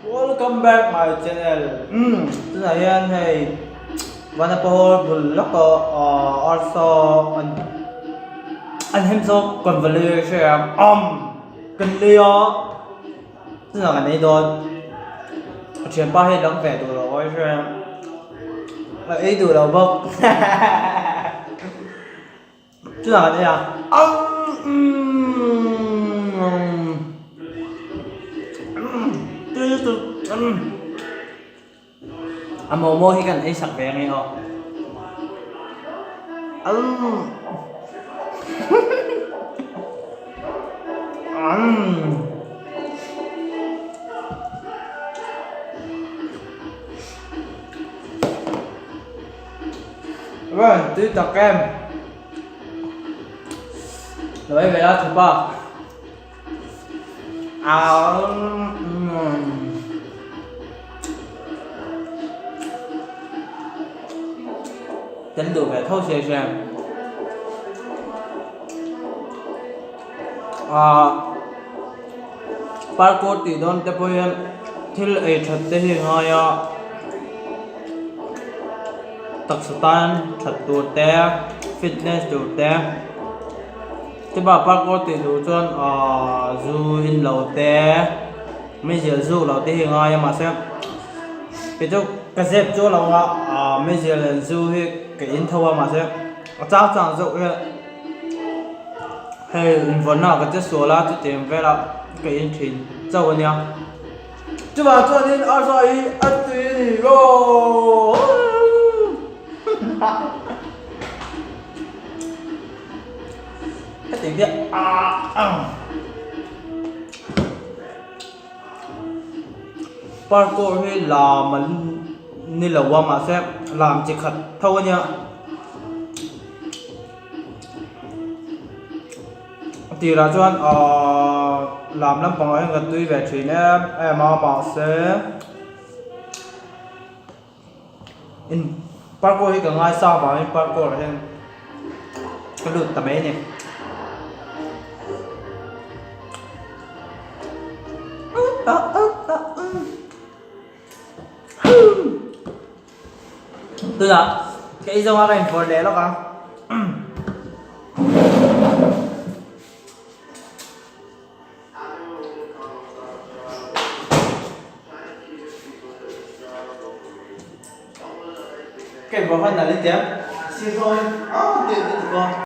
Welcome back my channel umm tunah hian hei Vanapa hall bul lawkah ahh arsa an an hem zawk convalescent umm kan lei a tunah kan ei dawn a thianpa hi lam ve duh lo a hria a ei duh lo bawk Chutah kan ei a A momo hi kan ei sak ve ange aw. Vâng, tui tak em. Lo ei ve a thupa. Tel duh ve tho sia hria. Parkour tih dawn te pawh hian thil ei that te hi a ngai a. Taksa tan that tur te fitness tur te chupa parkour tih duh chuan ahh zu in lo te meizial zuk lo te hi a ngai a mahse kei chu ka zep chu a lo ang a ahh meizial leh zu hi ka in tho a mahse a chang chang zawk hian hei invawnna ah ka che sual a chutiang velah ka in thin chauh a nia. Chuvang chuanin Arsa hi a tui a ni aw. Hetiang te Parkour hi lam an ni lo a mahse lam chi khat tho a nia. A tirah chuan ahh lam lampangah hian ka tui ve thin em em a mahse in parkour hi ka ngaisang vangin parkour ah hian ka lut ta mai a ni. Tunah ka ei zawng a ka invawrh leh lawk a. Ka invawrh hman nalh i tia. Sir zawngin a tih a ti bawk.